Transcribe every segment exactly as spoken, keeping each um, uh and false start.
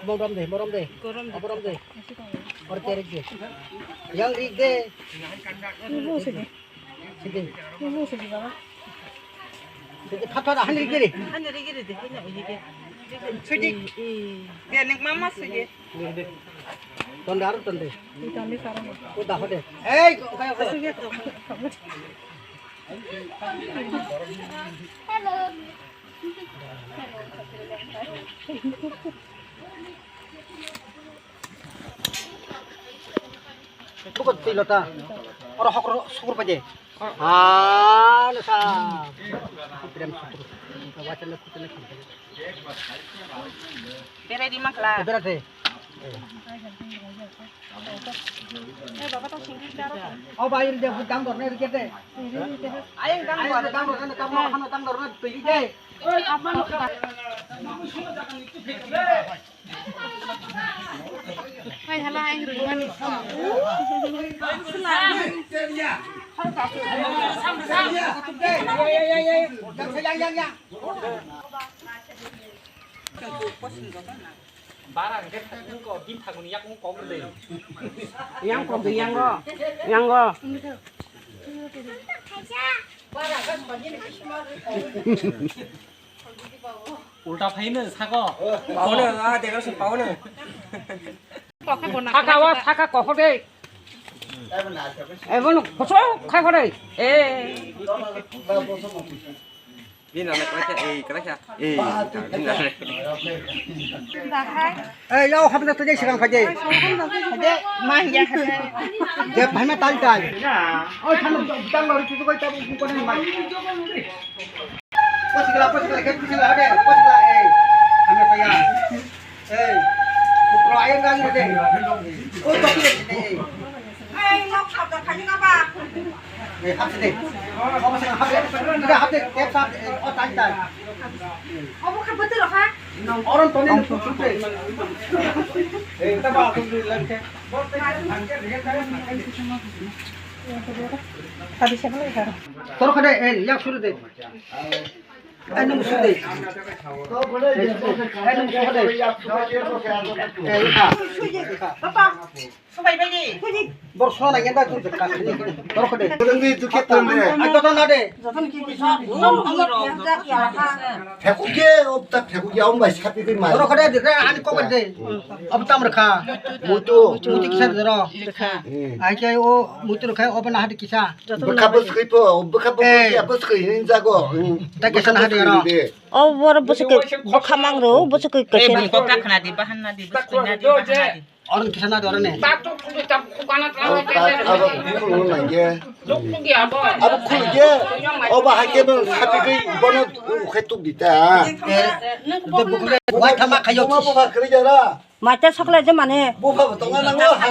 Morom de, morom de. Gorom de. Morom de. Or terek de. Yang rik de. Ibu sini. Sini. Ibu sini, baba. Sini, phat, phat, hani rik de. Hani rik de, hani rik de. Sini. Iya, nek mama sini. Tonde, aro tonde. Tonde, karo. O, daho de. Ei, kaya, kaya. Hello. Buko twi lota. Oro hokro sukur paje. Ah, lesa. Prem sukur. Wachana kutana kham. Berai di makla. Berai de. O bai, ri de, dang dor ne, ri de. Ayang dang dor ne, kam no, kam no, dang dor ne, twi de. Hai, hala, ayang ri mani. Yang, yang, yang, yang. Bara hwnkhe wngkha, bini thangmani yakung kok de. Yang kok de, yang go. Yang go. Ulta phaino sako. Paono, ah, decoration paono. Saka wa, saka kok de. Ebono koso kha kore. Eh. Bini nang kalaisa, eh, kalaisa, eh, bini nang. Ei, yao, hapna to jai sigang phaje. Hade, ma hiya hade. Je bhai ma tal tal. Oi, thano, tang lori tu koi tabu ko ni ma. Posikla, posikla, khe posikla hade, posikla, eh. Hame saya. Ei, pukro ayam lagi de. Oh, tapi de, ei. Ei, nok sab da khani ka ba? Ei, hap de. Hap de, hap de, tep sab, oh, tai, tai. Obo khe betul kha? Oron toni na pukro de. Ei, ta ba, tu lagi. Toro kha de, ei, yak suru de. Ai, nung sudi. Ai, nung sudi. Eh, ikha. Ikha. Bor sona yenda tu jekka. Dorok de. Tongdi, dukhe tongdi. Ai, joto na de. Thekuk ye, obta thekuk ye, om bai sapi koi mai. Dorok de, dikra, ani kok de. Ob tam rakha. Mutu. Mutu kisa doro. Ai ke o mutu rakha, ob na hadi kisa. Bwkha bwswkwi po, bwkha bwswkwi, eh, bwswkwi hinwi jago. Hmm. Da kesa na hadi oro. O bor bwswkwi bwkha mangro, bwswkwi kesa. Eh, bwkha khna di, bahan na di, bwswkwi na di, bahan na di. Oro kesa na di oro ne. Abo khulu nangya. Abo khulu ge. Obo hai ke bo sapi gwi bono ukhe tuk di ta. Eh, de bwkha wai thama khayo. Buma buma khri jara. Maita sakle je mane. Bupha bo tongo nango ha.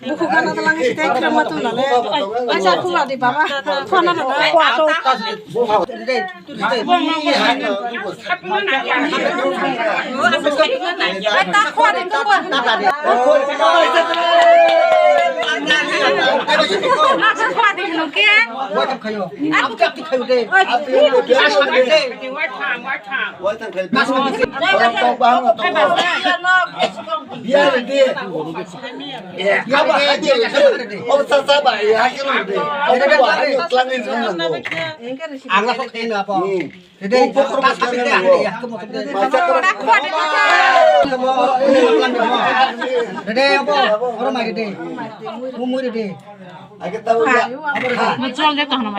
Buku kana talang site kira matu nale. Acha khula di baba. Khona na. Khwa to. Bupha bo. Ata khwa di ko. Acha khwa di no ke. Wai tham khayo. Acha tham khayo de. Wai tham, wai tham. Wai tham khayo. Tong bahang tong. Biar de. Aba hadi. Obo sasa ba ya kilo de. Obo hadi tlang ni jung nango. Ang la sok khayo apa? Hmm. Dede, tas kapi de, dede, ya, kamu kapi de. Dede, abo, oro mai dede. Mumui dede. Abo ha. Muchol de tohna ma.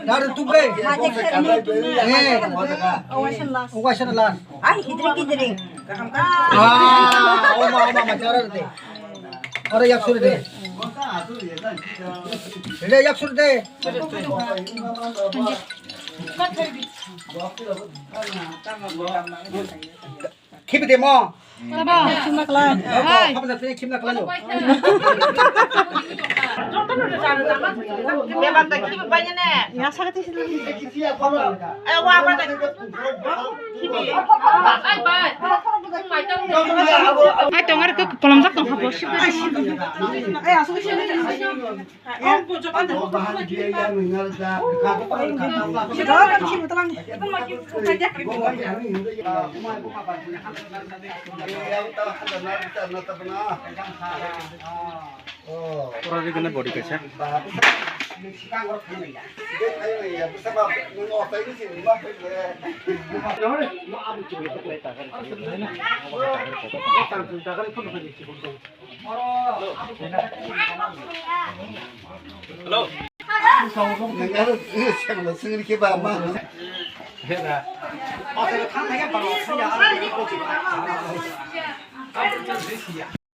Dar tu be. Eh. Ogasan las. Ai, hidri kidri. Ah, oma, oma, ma jara de. Ore yak suri de. Ede yak suri de. Khibi de mo. Tabo. Khimna khlai. Hai. Khimna khlai, khimna khlai. Bebak ta khibi bai ne. Ya sa ka tisi. Eh, wa ba ta. Ai, tongar ko kolom jak tong habo. Pura ri gana body kaisa. Hello.